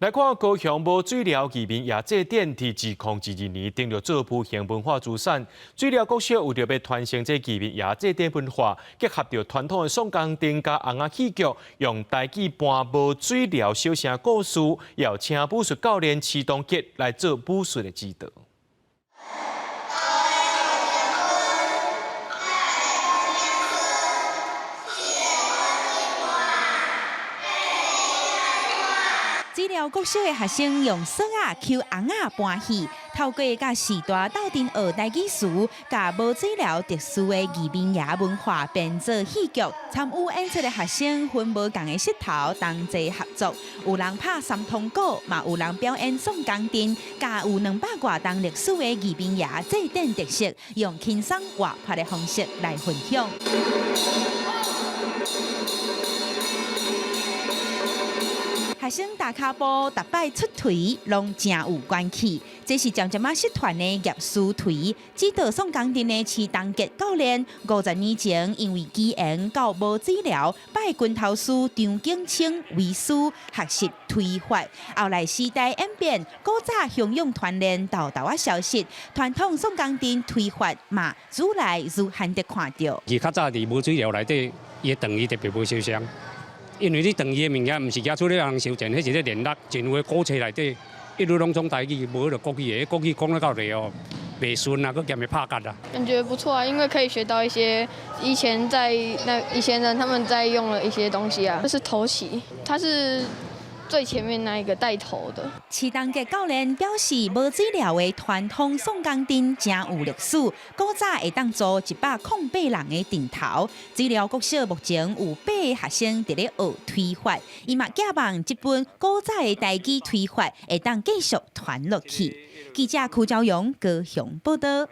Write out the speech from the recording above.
來看高雄無水寮義民爺祭典，佇2022年登錄做無形文化資產。水寮國小為著欲傳承這義民爺祭典文化，結合著傳統的送江燈佮尪仔戲劇，用台語扮無水寮小城故事，邀請武術教練徐東杰來做武術的指導。水寮國小的學生用索仔搝尪仔扮戲，透過佮時代鬥陣學台語詞，共無水寮特殊的義民爺文化編做戲劇。參與演出的學生分無仝的穡頭同齊合作，有人拍三通鼓，嘛有人表演送江燈，佮有200外冬歷史的義民爺祭典特色，用輕鬆活潑的方式來分享。學生踏跤步，逐擺出槌攏誠有關係。這是漸漸仔失傳的業師槌，指導送江燈的徐東杰教練，50年前因為機緣到無水寮拜拳頭師張景清為師學習槌法。後來時代演變，古早鄉勇團練沓沓仔消失，傳統送江燈槌法嘛，愈來愈罕得看著。伊較早佇無水寮內底，伊的長伊特別無相像。因為你長伊的物件，毋是舉出咧人收錢，彼是咧練力。真有的古冊內底，一律攏講台語，無彼个國語的，國語講了到底哦，袂順啊，閣兼會拍結啊。感覺不錯啊，因為可以學到一些以前在那以前人他們在用的一些東西啊。這是頭旗，它是最前面那一個帶頭的。徐東杰教練表示，無水寮的傳統送江燈誠有歷史，古早會當做108人的陣頭。水寮國小目前有八个學生佇咧學槌法，伊嘛寄望這本古早的台語槌法會當繼續傳落去。記者柯昭陽高雄報導。